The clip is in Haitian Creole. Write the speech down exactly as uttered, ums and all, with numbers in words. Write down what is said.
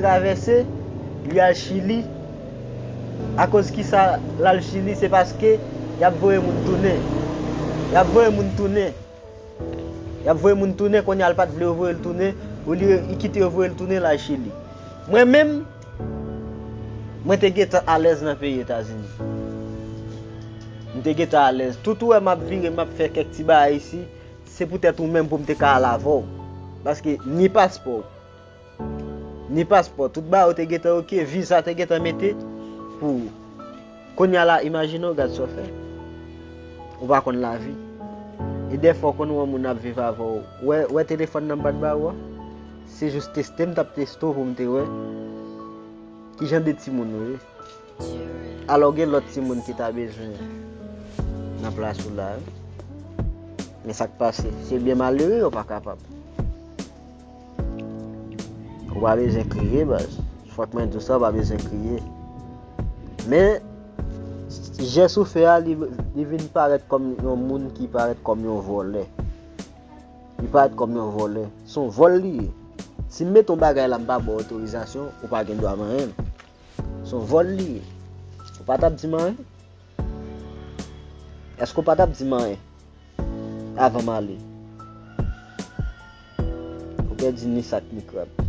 travèse, li al Chili. Akoz kisa l al Chili? Se paske y ap voye moun tounen. Y ap voye moun tounen. Y ap voye moun tounen, kounye a l pa t vle yo voye l tounen, olye li kite yo voye l tounen, l al Chili. Mwen menm, mwen te gentan alèz nan peyi Etazini. M te gentan alèz. Tout ou wè m ap vire, m ap fè kèk ti bagay isi, se poutèt ou menm pou m te ka al avè w. Paske ni paspò, ni paspò, tout bagay ou te gentan oke, viza te gentan mete pou ou. Kounye a la, imajine w, gad sa w fè. Ou pa konn lavi. E dèfwa w konn wè yon moun ap viv avè w. Wè, wè telefòn nan m pa t ba ou a? Se jis teste m t ap teste w pou m te wè kijan de timoun ou ye. Alò gen lòt timoun ki ta bezwen nan plas ou la wi. Men sa k pase, se byen malere yo pa kapab. Ou pa bezwen kriye baz. Fòk mwen di w sa, ou pa bezwen kriye. Men jès ou fè a, li, li vin parèt kòm yon moun ki parèt kòm yon vòlè. Li parèt kòm yon vòlè. Se yon vòl li ye. Si m mete yon bagay la, m pa ba w otorizasyon, ou pa gen dwa manyen l. Se yon vòl li ye. Ou pa t ap di m anyen? Èske w pa t ap di m anyen avan m ale? Ou pèdi ni sak ni krab.